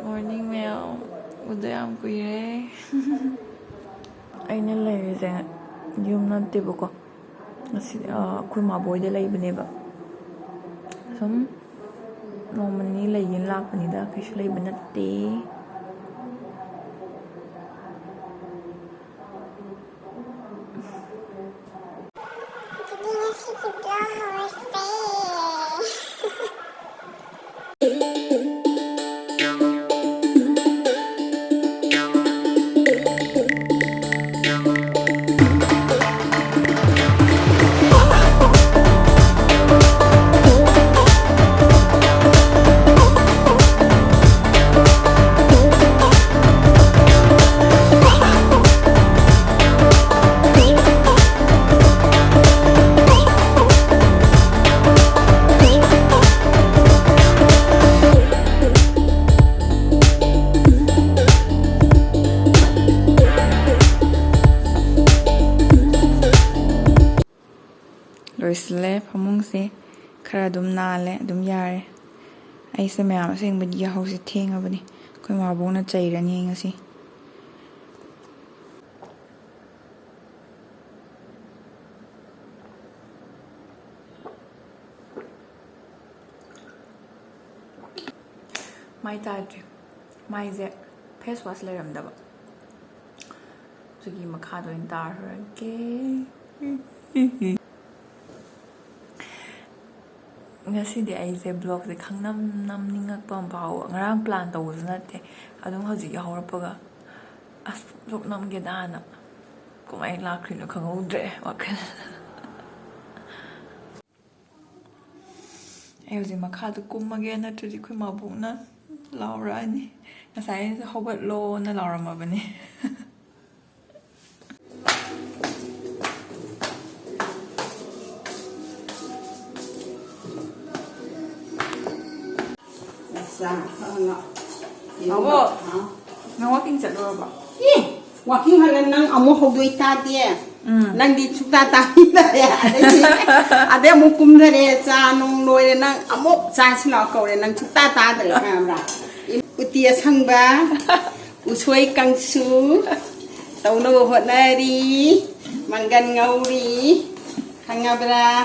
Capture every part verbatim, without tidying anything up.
Morning, ꯃꯌꯥꯝ꯫ ꯎꯗ ꯌꯥꯝ ꯀꯨꯏꯔꯦ꯫ ꯑꯩꯅ ꯂꯩꯔꯤꯁꯦ ꯌꯨꯝ ꯅꯠꯇꯦꯕꯀꯣ, ꯉꯁꯤꯗꯤ, ꯑ, ꯑꯩꯈꯣꯏ ꯃꯥꯕꯣꯏꯗ ꯂꯩꯕꯅꯦꯕ꯫ ꯁꯨꯝ ꯅꯣꯡꯃ ꯅꯤꯅꯤ ꯂꯩꯒꯦꯅ ꯂꯥꯛꯄꯅꯤꯗ, ꯀꯩꯁꯨ ꯂꯩꯕ ꯅꯠꯇꯦ꯫ ꯑꯗꯨꯗꯤ ꯉꯁꯤꯒꯤ vlog ꯍꯧꯔꯁꯦ꯫ ꯂꯣꯏꯁꯤꯜꯂꯦ ꯐꯃꯨꯡꯁꯦ꯫ ꯈꯔ ꯑꯗꯨꯝ ꯅꯥꯜꯂꯦ, ꯑꯗꯨꯝ ꯌꯥꯔꯦ꯫ ꯑꯩꯁꯦ ꯃꯌꯥꯝ ꯑꯁꯦꯡꯕꯗꯤ ꯌꯥꯍꯧꯁꯦ ꯊꯦꯡꯉꯕꯅꯤ꯫ ꯑꯩꯈꯣꯏ ꯃꯥꯕꯣꯛꯅ ꯆꯩꯔꯅꯤ ꯉꯁꯤ꯫ ꯃꯥꯏ ꯇꯥꯗ꯭ꯔꯤ꯫ ꯃꯥꯏꯁꯦ face wash ꯂꯩꯔꯝꯗꯕ꯫ ꯁꯤꯒꯤ ꯃꯈꯥꯗ ꯑꯣꯏꯅ ꯇꯥꯔꯨꯔꯒꯦ꯫ ꯉꯁꯤꯗꯤ ꯑꯩꯁꯦ vlogꯁꯦ ꯈꯪꯅꯝ ꯅꯝꯅꯤꯡꯉꯛꯄ ꯑꯃ ꯐꯥꯎꯕ꯫ ꯉꯔꯥꯡ plan ꯇꯧꯕꯁꯨ ꯅꯠꯇꯦ꯫ ꯑꯗꯨꯝ ꯍꯧꯖꯤꯛ ꯌꯥꯍꯧꯔꯛꯄꯒ ꯑꯁ vlog ꯅꯝꯒꯦꯗꯥꯅ ꯀꯃꯥꯏꯅ ꯂꯥꯛꯈ꯭ꯔꯤꯅꯣ ꯈꯪꯍꯧꯗ꯭ꯔꯦ ꯋꯥꯈꯜ꯫ ꯑꯩ ꯍꯧꯖꯤꯛ ꯃꯈꯥꯗ ꯀꯨꯝꯃꯒꯦ, ꯅꯠꯇ꯭ꯔꯗꯤ ꯑꯩꯈꯣꯏ ꯃꯥꯕꯣꯛꯅ ꯂꯥꯎꯔꯛꯑꯅꯤ꯫ ꯉꯁꯥꯏ ꯑꯩꯅ "ꯍꯧꯒꯠꯂꯣꯅ" ꯂꯥꯎꯔꯝꯃꯕꯅꯤ꯫ ꯃꯥꯕꯣꯛ, ꯍꯥ? ꯅꯪ walking ꯆꯠꯂꯨꯔꯕꯣ? ꯑꯦ, walking ꯍꯜꯂ ꯅꯪ ꯑꯃꯨꯛ ꯍꯧꯗꯣꯛꯏ ꯇꯥꯗꯦ꯫ ꯎꯝ꯫ ꯅꯪꯗꯤ ꯁꯨꯛꯇꯥ ꯇꯥꯕꯤꯗꯔꯦ꯫ ꯑꯗꯩꯗꯤ, ꯑꯗꯩ ꯑꯃꯨꯛ ꯀꯨꯝꯊꯔꯦ, ꯆꯥ ꯅꯨꯡ ꯂꯣꯏꯔꯦ, ꯅꯪ ꯑꯃꯨꯛ ꯆꯥꯁꯤ ꯂꯥꯛꯑꯣ ꯀꯧꯔꯦ, ꯅꯪ ꯁꯨꯛꯇꯥ ꯇꯥꯗ꯭ꯔꯦ, ꯈꯪꯉꯕ꯭ꯔꯥ? ꯎꯇꯤ ꯑꯁꯪꯕ, ꯎꯁꯣꯏ ꯀꯥꯡꯁꯨ ꯇꯧꯅꯕ ꯍꯣꯠꯅꯔꯤ꯫ ꯃꯪꯒꯟ ꯉꯧꯔꯤ꯫ ꯈꯪꯉꯕ꯭ꯔꯥ?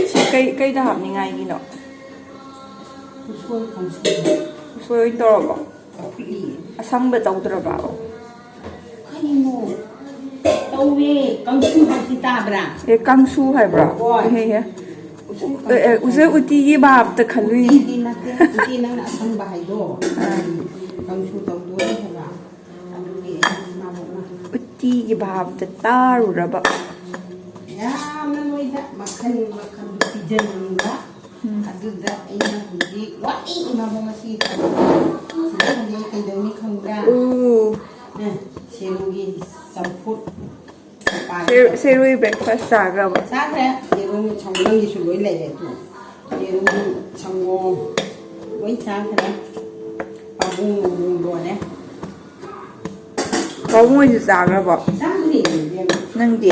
ꯁꯤ ꯀꯩ, ꯀꯩꯗ ꯍꯥꯞꯅꯤꯡꯉꯥꯏꯒꯤꯅꯣ? ꯎꯁꯣꯏ ꯀꯥꯡꯁꯨ꯫ ꯎꯁꯣꯏ ꯑꯣꯏꯅ ꯇꯧꯔꯕꯣ? ꯑꯄꯤꯛꯏ꯫ ꯑꯁꯪꯕ ꯇꯧꯗ꯭ꯔꯕ? ꯀꯩꯅꯣ? ꯇꯧꯋꯦ꯫ ꯀꯥꯡꯁꯨ ꯍꯥꯏꯁꯤ ꯇꯥꯕ꯭ꯔꯥ? ꯑꯦ, ꯀꯥꯡꯁꯨ ꯍꯥꯏꯕ꯭ꯔꯣ? ꯍꯣꯏ꯫ ꯏꯍꯦ, ꯏꯍꯦ꯫ ꯎꯁꯣꯏ ꯑꯦ, ꯑꯦ, ꯀꯥꯡꯁꯨ ꯎꯁꯣꯏ ꯍꯥꯏꯕ꯫ ꯎꯇꯤꯒꯤ ꯚꯥꯞꯇ ꯈꯜꯂꯨꯏꯅꯦ꯫ ꯎꯇꯤꯗꯤ ꯅꯠꯇꯦ꯫ ꯎꯇꯤ ꯅꯪꯅ ꯑꯁꯪꯕ ꯍꯥꯏꯗꯣ꯫ ꯑꯥ꯫ ꯀꯥꯡꯁꯨ ꯇꯧꯗꯣꯔꯦ ꯍꯥꯏꯕ꯫ ꯑꯗꯨꯒꯤ ꯃꯥꯕꯣꯛꯅ ꯎꯇꯤꯒꯤ ꯚꯥꯞꯇ ꯇꯥꯔꯨꯔꯕ꯫ ꯌꯥꯝꯅ ꯅꯣꯏꯗ ꯃꯈꯜ ꯃꯈꯜ ꯄꯤꯖꯅꯤꯡꯕ꯫ ꯎꯝ꯫ ꯑꯗꯨꯗ ꯑꯩꯅ ꯍꯧꯖꯤꯛ ꯋꯥꯠꯂꯤ ꯏꯃꯥꯕꯣꯛ ꯉꯁꯤ ꯊꯕꯛ꯫ ꯁꯤꯗ ꯍꯧꯖꯤꯛ ꯑꯩ ꯀꯩꯗꯧꯅꯤ ꯈꯪꯕ꯭ꯔꯥ? ꯎ꯫ ꯑꯦ, ꯁꯦꯔꯨꯒꯤ ꯆꯝꯐꯨꯠ꯫ ꯁꯦꯔꯨ-, ꯁꯦꯔꯨꯒꯤ breakfast ꯆꯥꯈ꯭ꯔꯕ? ꯆꯥꯈ꯭ꯔꯦ꯫ ꯌꯦꯔꯨꯝ ꯁꯪꯒꯣꯝꯒꯤꯁꯨ ꯂꯣꯏ ꯂꯩꯔꯦ ꯇꯨ꯫ ꯌꯦꯔꯨꯝ ꯁꯪꯒꯣꯝ ꯂꯣꯏ ꯆꯥꯈ꯭ꯔꯦ꯫ ꯄꯥꯕꯨꯡ ꯅꯨꯡꯕꯨꯡ ꯂꯣꯏꯔꯦ꯫ ꯄꯥꯕꯨꯡ ꯍꯣꯏꯁꯨ ꯆꯥꯈ꯭ꯔꯕꯣ? ꯆꯥꯈ꯭ꯔꯦ, ꯏꯕꯦꯝꯃ꯫ ꯅꯪꯗꯤ?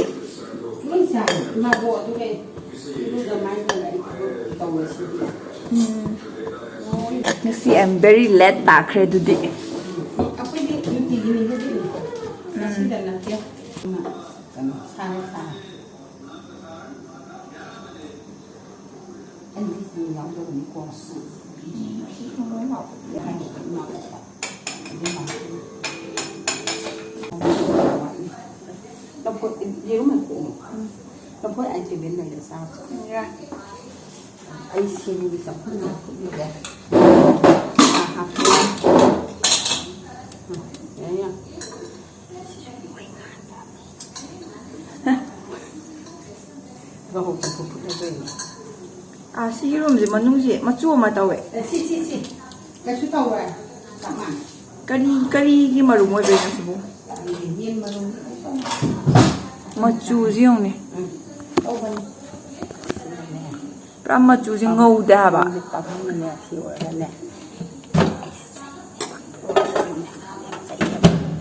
ꯂꯣꯏ ꯆꯥꯈ꯭ꯔꯦ꯫ ꯏꯃꯥꯕꯣꯛ ꯑꯗꯨꯒ ꯏꯔꯨꯖ ꯃꯥꯏꯗꯅ ꯑꯩ ꯊꯕꯛ ꯇꯧꯔꯁꯤꯗꯤ꯫ ꯎꯝ꯫ ꯂꯣꯏ꯫ ꯉꯁꯤ I am very late ꯇꯥꯈ꯭ꯔꯦ ꯑꯗꯨꯗꯤ꯫ ꯑꯩꯈꯣꯏꯗꯤ ꯅꯨꯡꯇꯤꯒꯤꯅꯤ ꯑꯗꯨꯗꯤ꯫ ꯉꯁꯤꯗ ꯅꯠꯇꯦ꯫ ꯀꯩꯅꯣ, ꯁꯥꯔꯦ, ꯁꯥꯔꯦ꯫ ꯑꯩꯗꯤ ꯁꯤ ꯌꯥꯎꯗꯕꯅꯤꯀꯣ꯫ ꯂꯐꯣꯏ, ꯌꯦꯔꯨꯝ ꯍꯥꯏ ꯀꯣꯛꯑꯣ꯫ ꯂꯐꯣꯏ ꯑꯩ ꯇꯦꯕꯜ ꯂꯩꯔꯦ ꯆꯥꯔꯁꯤ꯫ ꯌꯥꯏ꯫ ꯑꯩ ꯁꯤꯡꯒꯤ ꯆꯝꯐꯨꯠ ꯑꯃ ꯐꯨꯠꯂꯨꯒꯦ꯫ ꯆꯥ ꯍꯥꯞꯄꯤꯔꯣ꯫ ꯎꯝ, ꯌꯥꯏ, ꯌꯥꯏ꯫ ꯉꯧꯍꯧ ꯆꯝꯐꯨꯠ ꯐꯨꯠꯂꯗꯣꯏꯅꯤ꯫ ꯑꯥ, ꯁꯤ ꯌꯦꯔꯨꯝꯁꯦ ꯃꯅꯨꯡꯁꯦ ꯃꯆꯨ ꯑꯃ ꯇꯧꯋꯦ꯫ ꯑꯦ, ꯁꯤ, ꯁꯤ, ꯁꯤ꯫ ꯀꯩꯁꯨ ꯇꯧꯔꯣꯏ꯫ ꯆꯞ ꯃꯥꯟꯅꯩ꯫ ꯀꯔꯤ, ꯀꯔꯤꯒꯤ ꯃꯔꯨꯝ ꯑꯣꯏꯕꯩꯅꯣ ꯁꯤꯕꯨ? ꯌꯦꯟ ꯃꯔꯨꯝ꯫ ꯃꯆꯨꯁꯤ ꯌꯦꯡꯉꯨꯅꯦ꯫ ꯎꯝ, ꯇꯧꯕꯅꯤ꯫ ꯄꯨꯔꯥ ꯃꯆꯨꯁꯦ ꯉꯧꯗꯦ ꯍꯥꯏꯕ꯫ ꯄꯥꯕꯨꯡꯅꯅꯦ ꯁꯤ ꯑꯣꯏꯔꯒꯅꯦ꯫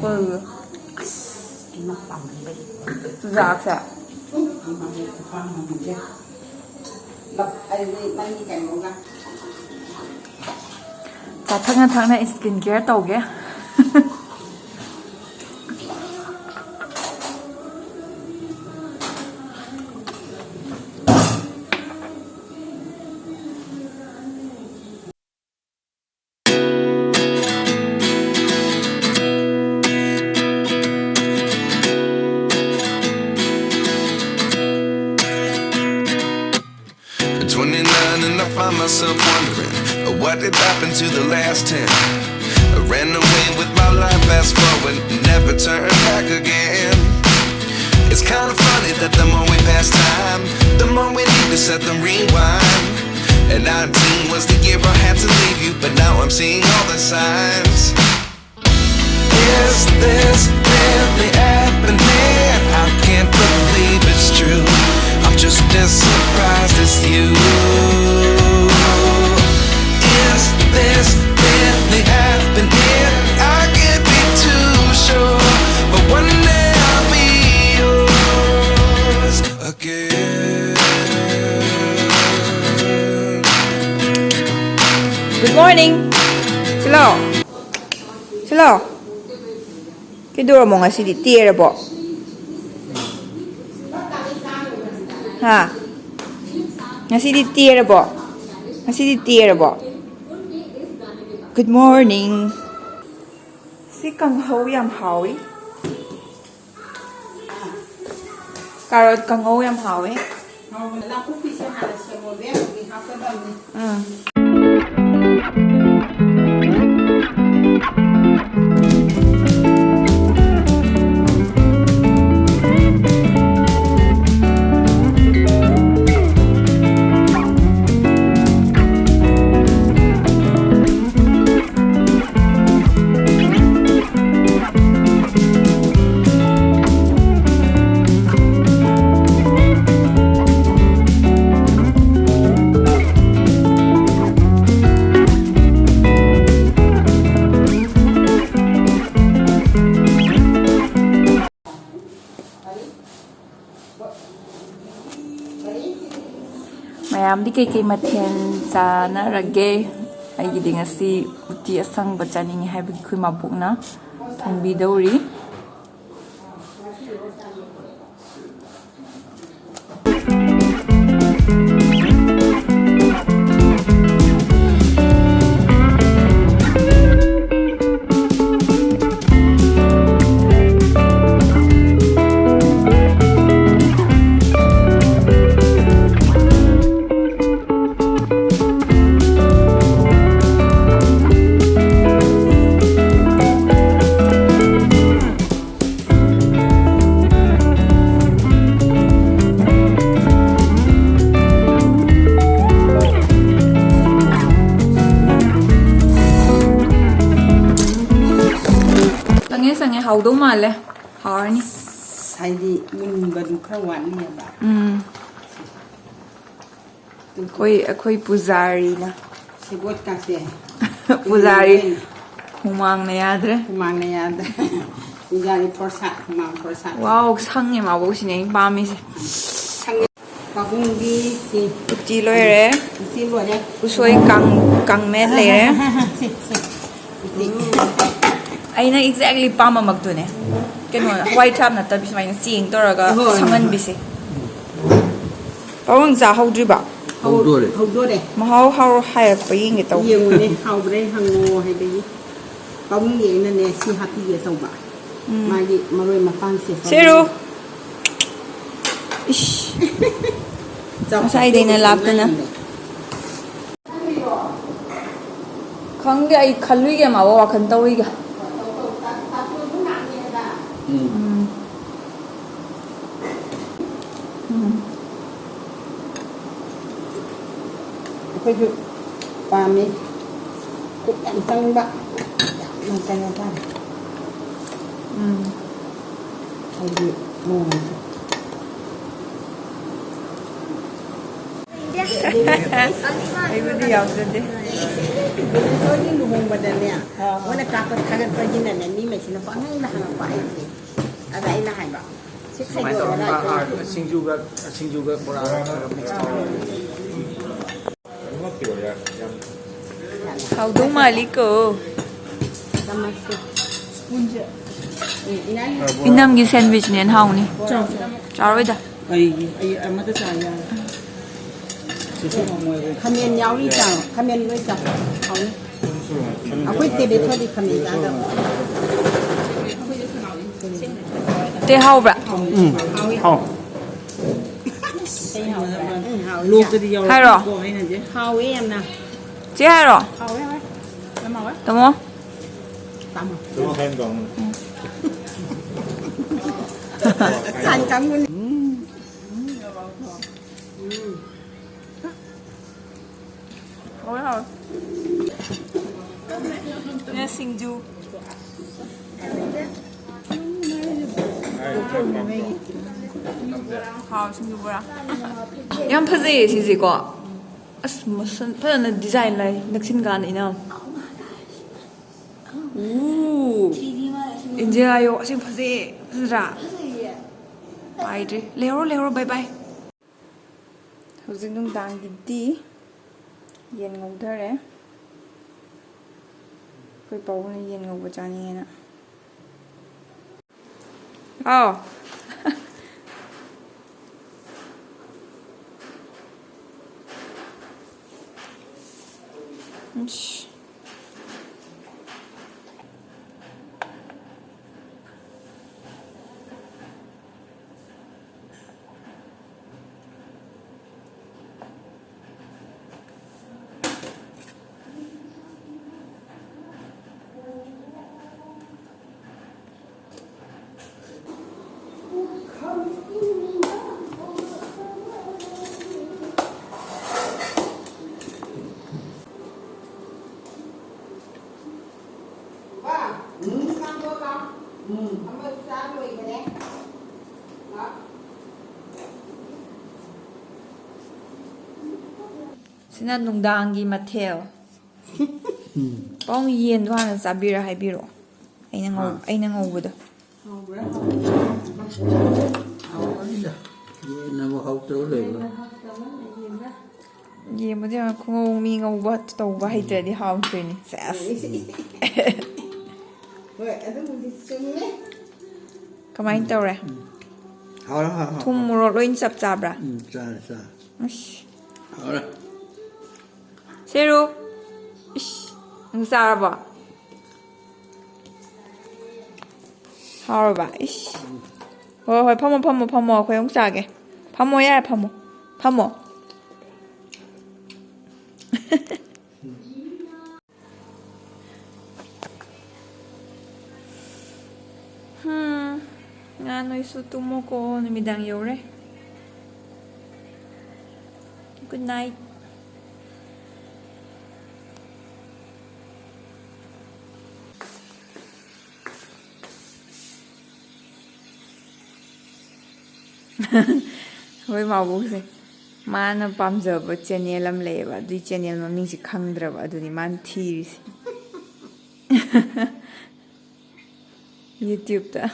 ꯍꯣꯏ, ꯍꯣꯏ꯫ ꯑꯁ, ꯆꯨꯖꯥꯛꯁꯦ꯫ ꯆꯥ ꯊꯛꯅ ꯊꯛꯅ skin care ꯇꯧꯒꯦ꯫ At twenty-nine and I find myself wondering, uh, what did happen to the last ten? I ran away with my life, fast forward, never turn back again. It's kinda funny that the more we pass time, the more we need to set them rewind. And nineteen was the year I had to leave you, but now I'm seeing all the signs. Is this really happening? I can't believe it's true. I'm just as surprised as you. Is this really happening? I can't be too sure, but one day I'll be yours again. Good morning. Hello. ꯁꯤꯂꯣ꯫ ꯀꯩꯗꯧꯔꯝꯃꯣ ꯉꯁꯤꯗꯤ ꯇꯦꯔꯕꯣ? ꯍꯥ? ꯉꯁꯤꯗꯤ ꯇꯦꯔꯕꯣ? ꯉꯁꯤꯗꯤ ꯇꯦꯔꯕꯣ? Good morning. ꯁꯤ ꯀꯥꯡꯍꯧ ꯌꯥꯝ ꯍꯥꯎꯋꯤ꯫ Carrot ꯀꯥꯡꯉꯧ ꯌꯥꯝ ꯍꯥꯎꯋꯦ꯫ ꯍꯥꯎꯕꯅꯦ꯫ ꯅꯥꯀꯨꯞꯄꯤꯁꯦ ꯍꯥꯟꯅ ꯁꯦꯝꯃꯣ, ꯕꯦꯝꯃꯒꯤ ꯍꯥꯞꯀꯗꯕꯅꯤ꯫ ꯎꯝ꯫ ꯃꯌꯥꯝꯗꯤ ꯀꯩꯀꯩ ꯃꯊꯦꯜ ꯆꯥꯅꯔꯒꯦ? ꯑꯩꯒꯤꯗꯤ ꯉꯁꯤ ꯎꯇꯤ ꯑꯁꯪꯕ ꯆꯥꯅꯤꯡꯉꯤ ꯍꯥꯏꯕꯒꯤ ꯑꯩꯈꯣꯏ ꯃꯥꯕꯣꯛꯅ ꯊꯣꯡꯕꯤꯗꯧꯔꯤ꯫ ꯆꯪꯉꯦ, ꯆꯪꯉꯦ, ꯍꯥꯎꯗꯧ ꯃꯥꯜꯂꯦ꯫ ꯍꯥꯎꯔꯅꯤ꯫ ꯍꯥꯏꯗꯤ ꯃꯨꯟꯕꯗꯨ ꯈꯔ ꯋꯥꯠꯂꯤꯑꯕ꯫ ꯎꯝ꯫ ꯑꯩꯈꯣꯏ, ꯑꯩꯈꯣꯏ ꯄꯨꯖꯥꯔꯤꯅ꯫ ꯁꯦꯕꯣꯠꯀꯥꯁꯦ꯫ ꯄꯨꯖꯥꯔꯤ꯫ ꯎꯝ꯫ ꯍꯨꯃꯥꯡꯅ ꯌꯥꯗ꯭ꯔꯦ꯫ ꯍꯨꯃꯥꯡꯅ ꯌꯥꯗ꯭ꯔꯦ꯫ ꯄꯨꯖꯥꯔꯤ ꯐꯣꯔꯁꯥꯠ, ꯍꯨꯃꯥꯡ ꯐꯣꯔꯁꯥꯠ꯫ ꯋꯥꯎ, ꯁꯪꯉꯦ ꯃꯥꯕꯣꯛꯁꯤꯅꯦ ꯑꯩꯅ ꯄꯥꯝꯃꯤꯁꯦ꯫ ꯁꯪꯉꯦ꯫ ꯄꯥꯕꯨꯡꯗꯤ ꯁꯤ꯫ ꯎꯇꯤ ꯂꯣꯏꯔꯦ꯫ ꯎꯇꯤ ꯂꯣꯏꯔꯦ꯫ ꯎꯁꯣꯏ ꯀꯥꯡ-, ꯀꯥꯡꯃꯦꯠ ꯂꯩꯔꯦ꯫ ꯁꯤ, ꯁꯤ꯫ ꯎꯇꯤ꯫ ꯑꯩꯅ exactly ꯄꯥꯝꯕꯃꯛꯇꯨꯅꯦ꯫ ꯀꯩꯅꯣ, ꯍꯋꯥꯏ ꯊ꯭ꯔꯥꯛ ꯅꯠꯇꯕꯤ ꯁꯨꯃꯥꯏꯅ ꯆꯦꯡ ꯇꯧꯔꯒ ꯍꯣꯏ, ꯍꯣꯏ, ꯍꯣꯏ꯫ ꯁꯪꯍꯟꯕꯤꯁꯦ꯫ ꯄꯥꯕꯨꯡ ꯆꯥꯍꯧꯗ꯭ꯔꯤꯕ? ꯍꯧ-, ꯍꯧꯗꯣꯔꯦ꯫ ꯍꯧꯗꯣꯔꯦ꯫ ꯃꯍꯥꯎ ꯍꯥꯎ ꯍꯥꯏꯔꯛꯄ ꯌꯦꯡꯒꯦ ꯇꯧꯕ꯫ ꯌꯦꯡꯉꯨꯅꯦ, ꯍꯥꯎꯕ꯭ꯔꯥ ꯍꯪꯉꯣ ꯍꯥꯏꯕꯒꯤ꯫ ꯄꯥꯕꯨꯡꯒꯤ ꯑꯩꯅꯅꯦ, ꯁꯤ ꯍꯥꯞꯄꯤꯒꯦ ꯇꯧꯕ꯫ ꯎꯝ꯫ ꯃꯥꯒꯤ ꯃꯔꯣꯏ ꯃꯄꯥꯡꯁꯦ꯫ ꯁꯦꯔꯨ꯫ ꯏꯁ꯫ ꯆꯥꯎ, ꯉꯁꯥꯏꯗꯩꯅ ꯆꯥꯎ, ꯂꯥꯛꯇꯅ꯫ ꯉꯥꯏꯔꯝꯃꯦ꯫ ꯈꯪꯗꯦ, ꯑꯩ ꯈꯜꯂꯨꯏꯒꯦ, ꯃꯥꯕꯨ ꯋꯥꯈꯜ ꯇꯧꯔꯤꯒꯦ꯫ ꯎꯝ꯫ ꯎꯝ꯫ ꯎꯝ꯫ ꯑꯩꯈꯣꯏꯁꯨ ꯄꯥꯝꯃꯤ꯫ ꯈꯨꯠ ꯌꯥꯝ ꯆꯪꯕ꯫ ꯌꯥꯝꯅ ꯀꯩꯅꯣ ꯇꯧꯔꯦ꯫ ꯎꯝ꯫ ꯑꯩꯗꯤ ꯅꯣꯡꯃꯁꯦ꯫ ꯑꯩꯕꯨꯗꯤ ꯌꯥꯎꯖꯗꯦ꯫ ꯅꯣꯏꯒꯤ ꯂꯨꯍꯣꯡꯕꯗꯅꯦ, ꯑꯥ꯫ ꯃꯣꯏꯅ ꯀꯥꯞꯄ ꯊꯥꯒꯠꯄꯒꯤꯅꯅꯦ, ꯃꯤ ꯃꯩꯁꯤꯅ ꯄꯪꯍꯪꯗ ꯍꯪꯉꯛꯄ ꯑꯩꯁꯦ꯫ ꯑꯗ ꯑꯩꯅ ꯍꯥꯏꯕ, ꯁꯤ ꯁꯨꯃꯥꯏꯅ ꯇꯧꯔꯒ ꯈꯥꯏꯗꯣꯛꯑꯒ ꯃꯥ, ꯑꯥ, ꯁꯤꯡꯖꯨꯒ, ꯁꯤꯡꯖꯨꯒ ꯕꯣꯔꯥꯒ ꯈꯔ mix ꯇꯧꯔꯒ꯫ ꯍꯥꯎꯗꯧ ꯃꯥꯜꯂꯤꯀꯣ꯫ ꯏꯅꯝꯒꯤ ꯁꯦꯟꯗꯋꯤꯆꯅ ꯍꯦꯟꯅ ꯍꯥꯎꯅꯤ꯫ ꯆꯥꯔꯣꯏꯗ꯫ ꯑꯩ ꯑꯩ ꯑꯃꯗ ꯆꯥ ꯌꯥꯔꯦ꯫ ꯈꯥꯃꯦꯟ ꯌꯥꯎꯔꯤ ꯆꯥꯎ꯫ ꯈꯥꯃꯦꯟ ꯂꯣꯏ ꯆꯥꯎ꯫ ꯍꯥꯎꯅꯤ꯫ ꯑꯩꯈꯣꯏ ꯇꯦꯕꯦꯊꯣꯗꯤ ꯈꯥꯃꯦꯟ ꯆꯥꯗꯕ꯫ ꯇꯦ ꯍꯥꯎꯕ꯭ꯔꯥ? ꯎꯝ꯫ ꯍꯥꯎ꯫ ꯀꯩ ꯍꯥꯎꯕ꯭ꯔꯥ? ꯎꯝ, ꯍꯥꯎꯋꯤ꯫ ꯂꯣꯛꯇꯗꯤ ꯌꯥꯎꯔꯛꯀꯅꯨꯀꯣ, ꯍꯥꯏꯔꯣ꯫ ꯑꯩꯅꯗꯤ꯫ ꯍꯥꯎꯋꯦ ꯌꯥꯝꯅ꯫ ꯆꯦ ꯍꯥꯏꯔꯣ? ꯍꯥꯎꯋꯦ, ꯍꯥꯎꯋꯦ꯫ ꯌꯥꯝ ꯍꯥꯎꯋꯦ꯫ ꯇꯥꯃꯣ? ꯇꯥꯃꯣ꯫ ꯇꯥꯃꯣ ꯍꯥꯏꯅ ꯇꯧꯅꯤ꯫ ꯎꯝ꯫ ꯁꯥꯟ ꯀꯥꯡꯕꯨꯅꯤ꯫ ꯎꯝ꯫ ꯎꯝ꯫ ꯍꯥꯎꯋꯦ, ꯍꯥꯎꯋꯦ꯫ ꯁꯤꯅ ꯁꯤꯡꯖꯨ꯫ ꯍꯥꯎ, ꯁꯤꯡꯖꯨ ꯕꯣꯔꯥ꯫ ꯌꯥꯝ ꯐꯖꯩꯌꯦ ꯁꯤꯁꯦꯀꯣ꯫ ꯑꯁ, ꯃꯁꯟ ꯐꯖꯅ ꯗꯤꯖꯥꯏꯟ ꯂꯩ ꯅꯛꯁꯤꯟ ꯀꯥꯟꯗ ꯏꯅꯥꯎ꯫ ꯎ꯫ ꯏꯟꯗꯤꯌꯥ ꯌꯣ, ꯑꯁꯤ ꯐꯖꯩ, ꯐꯖꯗ꯭ꯔꯥ? ꯄꯥꯏꯗ꯭ꯔꯤ꯫ ꯂꯩꯍꯧꯔꯣ, ꯂꯩꯍꯧꯔꯣ, bye bye꯫ ꯍꯧꯖꯤꯛ ꯅꯨꯡꯗꯥꯡꯒꯤꯗꯤ ꯌꯦꯟ ꯉꯧꯊꯔꯦ꯫ ꯑꯩꯈꯣꯏ ꯄꯥꯕꯨꯡꯅ ꯌꯦꯟ ꯉꯧꯕ ꯆꯥꯅꯤꯡꯉꯦꯅ꯫ ꯑꯥꯎ꯫ ꯏꯁ꯫ ꯁꯤꯅ ꯅꯨꯡꯗꯥꯡꯒꯤ ꯃꯊꯦꯜ꯫ ꯄꯥꯎ ꯌꯦꯟꯗꯣ ꯍꯥꯟꯅ ꯆꯥꯕꯤꯔ ꯍꯥꯏꯕꯤꯔꯛꯑꯣ꯫ ꯑꯩꯅ ꯉꯧ-, ꯑꯥ꯫ ꯑꯩꯅ ꯉꯧꯕꯗꯣ꯫ ꯍꯥꯎꯕ꯭ꯔꯥ? ꯍꯥꯎꯕ꯭ꯔꯥ? ꯍꯥꯎꯕꯅꯤꯗ꯫ ꯌꯦꯟꯅꯕꯨ ꯍꯥꯎꯇꯕ ꯂꯩꯕ꯭ꯔꯥ? ꯌꯦꯟꯅ ꯍꯥꯎꯇꯕ ꯂꯩꯕ꯭ꯔꯥ? ꯌꯦꯡꯕꯗ ꯌꯥꯝ ꯈꯨꯉꯧ ꯃꯤ ꯉꯧꯕ ꯇꯧꯕ ꯍꯩꯇ꯭ꯔꯗꯤ ꯍꯥꯎꯇ꯭ꯔꯤꯅꯤ꯫ ꯁꯦꯁ꯫ ꯍꯣꯏ, ꯑꯗꯨꯕꯨꯗꯤ ꯆꯨꯝꯃꯦ꯫ ꯀꯃꯥꯏꯅ ꯇꯧꯔꯦ? ꯍꯥꯎꯔꯦ, ꯍꯥꯎꯔꯦ, ꯍꯥꯎꯔꯦ꯫ ꯊꯨꯝ ꯃꯣꯔꯣꯛ ꯂꯣꯏꯅ ꯆꯞ ꯆꯥꯕ꯭ꯔꯥ? ꯎꯝ, ꯆꯥꯔꯦ, ꯆꯥꯔꯦ꯫ ꯑꯁ꯫ ꯍꯥꯎꯔꯦ꯫ ꯁꯦꯔꯨ꯫ ꯏꯁ꯫ ꯅꯪ ꯆꯥꯔꯕꯣ? ꯍꯥꯎꯔꯕ? ꯏꯁ꯫ ꯍꯣꯏ, ꯍꯣꯏ, ꯐꯝꯃꯣ, ꯐꯝꯃꯣ, ꯐꯝꯃꯣ꯫ ꯑꯩꯈꯣꯏ ꯑꯃꯨꯛ ꯆꯥꯒꯦ꯫ ꯐꯝꯃꯣ, ꯌꯥꯔꯦ, ꯐꯝꯃꯣ꯫ ꯐꯝꯃꯣ꯫ ꯍꯝ, ꯉꯥ ꯅꯣꯏꯁꯨ ꯇꯨꯝꯃꯣꯀꯣ, ꯅꯨꯃꯤꯗꯥꯡ ꯌꯧꯔꯦ꯫ Good night. ꯑꯩꯈꯣꯏ ꯃꯥꯕꯣꯛꯁꯦ ꯃꯥꯅ ꯄꯥꯝꯖꯕ ꯆꯦꯅꯦꯜ ꯑꯃ ꯂꯩꯌꯦꯕ, ꯑꯗꯨꯏ ꯆꯦꯅꯦꯜ ꯃꯃꯤꯡꯁꯦ ꯈꯪꯗ꯭ꯔꯕ, ꯑꯗꯨꯅꯤ ꯃꯥꯅ ꯊꯤꯔꯤꯁꯦ꯫ YouTube-ꯇ꯫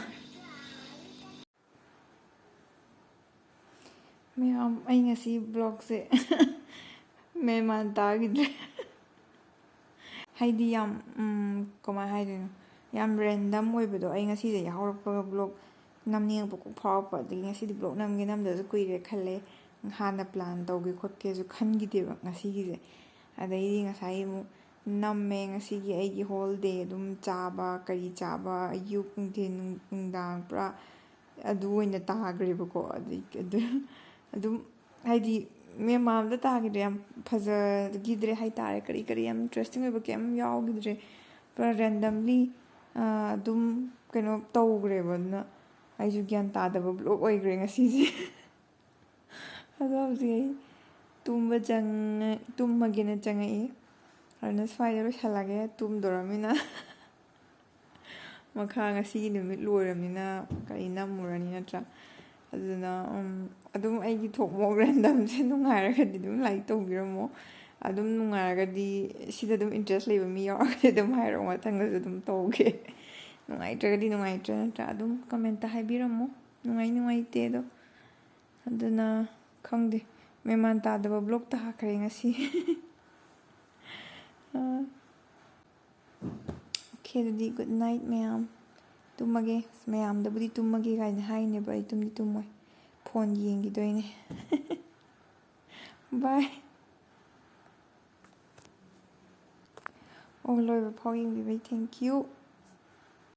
ꯃꯌꯥꯝ, ꯑꯩ ꯉꯁꯤ vlog-ꯁꯦ ꯃꯦꯟ ꯃꯥꯟ ꯇꯥꯈꯤꯗ꯭ꯔꯦ꯫ ꯍꯥꯏꯗꯤ ꯌꯥꯝ, ꯎꯝ, ꯀꯃꯥꯏ ꯍꯥꯏꯗꯣꯏꯅꯣ, ꯌꯥꯝ random ꯑꯣꯏꯕꯗꯣ꯫ ꯑꯩ ꯉꯁꯤꯗꯒꯤ ꯍꯧꯔꯛꯄꯒ vlog ꯅꯝꯅꯤꯡꯉꯛꯄ ꯀꯣꯛ ꯐꯥꯎꯔꯛꯄ, ꯑꯗꯒꯤ ꯉꯁꯤꯗꯤ vlog ꯅꯝꯒꯦ ꯅꯝꯗꯕꯁꯨ ꯀꯨꯏꯔꯦ ꯈꯜꯂꯦ꯫ ꯍꯥꯟꯅ plan ꯇꯧꯒꯦ ꯈꯣꯠꯀꯦꯁꯨ ꯈꯟꯈꯤꯗꯦꯕ ꯉꯁꯤꯒꯤꯁꯦ꯫ ꯑꯗꯩꯗꯤ ꯉꯁꯥꯏ ꯑꯃꯨꯛ ꯅꯝꯃꯦ꯫ ꯉꯁꯤꯒꯤ ꯑꯩꯒꯤ whole day ꯑꯗꯨꯝ ꯆꯥꯕ, ꯀꯔꯤ ꯆꯥꯕ, ꯑꯌꯨꯛ, ꯅꯨꯡꯊꯤꯟ, ꯅꯨꯡ-, ꯅꯨꯡꯗꯥꯡ ꯄꯨꯔꯥ ꯑꯗꯨ ꯑꯣꯏꯅ ꯇꯥꯈ꯭ꯔꯦꯕꯀꯣ꯫ ꯑꯗꯩ ꯑꯗꯨ ꯑꯗꯨꯝ ꯍꯥꯏꯗꯤ ꯃꯦꯟ ꯃꯥꯟ ꯑꯝꯇ ꯇꯥꯈꯤꯗ꯭ꯔꯦ, ꯌꯥꯝ ꯐꯖꯈꯤꯗ꯭ꯔꯦ ꯍꯥꯏꯇꯥꯔꯦ꯫ ꯀꯔꯤ ꯀꯔꯤ ꯌꯥꯝ interesting ꯑꯣꯏꯕ ꯀꯩꯝ ꯌꯥꯎꯈꯤꯗ꯭ꯔꯦ꯫ ꯄꯨꯔꯥ randomly, ꯑꯥ, ꯑꯗꯨꯝ ꯀꯩꯅꯣ ꯇꯧꯈ꯭ꯔꯦꯕ꯫ ꯑꯗꯨꯅ ꯑꯩꯁꯨ ꯒ꯭ꯌꯥꯟ ꯇꯥꯗꯕ vlog ꯑꯣꯏꯈ꯭ꯔꯦ ꯉꯁꯤꯁꯦ꯫ ꯑꯗꯣ ꯍꯧꯖꯤꯛ ꯑꯩ ꯇꯨꯝꯕ ꯆꯪꯉ-, ꯇꯨꯝꯃꯒꯦꯅ ꯆꯪꯉꯛꯏ꯫ ꯑꯗꯨꯅ ꯁ꯭ꯋꯥꯏꯗ ꯂꯣꯏꯁꯜꯂꯒꯦ, ꯇꯨꯝꯗꯣꯔꯃꯤꯅ꯫ ꯃꯈꯥ ꯉꯁꯤꯒꯤ ꯅꯨꯃꯤꯠ ꯂꯣꯏꯔꯕꯅꯤꯅ ꯀꯔꯤ ꯅꯝꯃꯨꯔꯅꯤ, ꯅꯠꯇ꯭ꯔꯥ? ꯑꯗꯨꯅ, ꯎꯝ, ꯑꯗꯨꯝ ꯑꯩꯒꯤ ꯊꯣꯛ ꯃꯑꯣꯡ random-ꯁꯦ ꯅꯨꯡꯉꯥꯏꯔꯒꯗꯤ ꯑꯗꯨꯝ like ꯇꯧꯕꯤꯔꯝꯃꯣ꯫ ꯑꯗꯨꯝ ꯅꯨꯡꯉꯥꯏꯔꯒꯗꯤ, ꯁꯤꯗ ꯑꯗꯨꯝ interest ꯂꯩꯕ ꯃꯤ ꯌꯥꯎꯔꯒꯗꯤ ꯑꯗꯨꯝ ꯍꯥꯏꯔꯛꯑꯣ, ꯃꯊꯪꯗꯁꯨ ꯑꯗꯨꯝ ꯇꯧꯒꯦ꯫ ꯅꯨꯡꯉꯥꯏꯇ꯭ꯔꯒꯗꯤ ꯅꯨꯡꯉꯥꯏꯇ꯭ꯔꯦ, ꯅꯠꯇ꯭ꯔꯥ? ꯑꯗꯨꯝ comment-ꯇ ꯍꯥꯏꯕꯤꯔꯝꯃꯣ, ꯅꯨꯡꯉꯥꯏ ꯅꯨꯡꯉꯥꯏꯇꯦ ꯑꯗꯣ꯫ ꯑꯗꯨꯅ ꯈꯪꯗꯦ, ꯃꯦꯃꯥꯟ ꯇꯥꯗꯕ ꯕ꯭ꯂꯣꯛ ꯇꯥꯈ꯭ꯔꯦ ꯉꯁꯤ꯫ ꯑꯣꯀꯦ, ꯑꯗꯨꯗꯤ ꯒꯨꯗ ꯅꯥꯏꯠ ꯃꯌꯥꯝ꯫ ꯇꯨꯝꯃꯒꯦ꯫ ꯑꯁ, ꯃꯌꯥꯝꯗꯕꯨꯗꯤ ꯇꯨꯝꯃꯒꯦ ꯀꯥꯏꯅ ꯍꯥꯏꯅꯦꯕ, ꯑꯩ ꯇꯨꯝꯗꯤ ꯇꯨꯝꯃꯣꯏ, ꯐꯣꯟ ꯌꯦꯡꯈꯤꯗꯣꯏꯅꯦ꯫ ꯕꯥꯏ꯫ ꯑꯣ, ꯂꯣꯏꯕ ꯐꯥꯎ ꯌꯦꯡꯕꯤꯕꯩ thank you꯫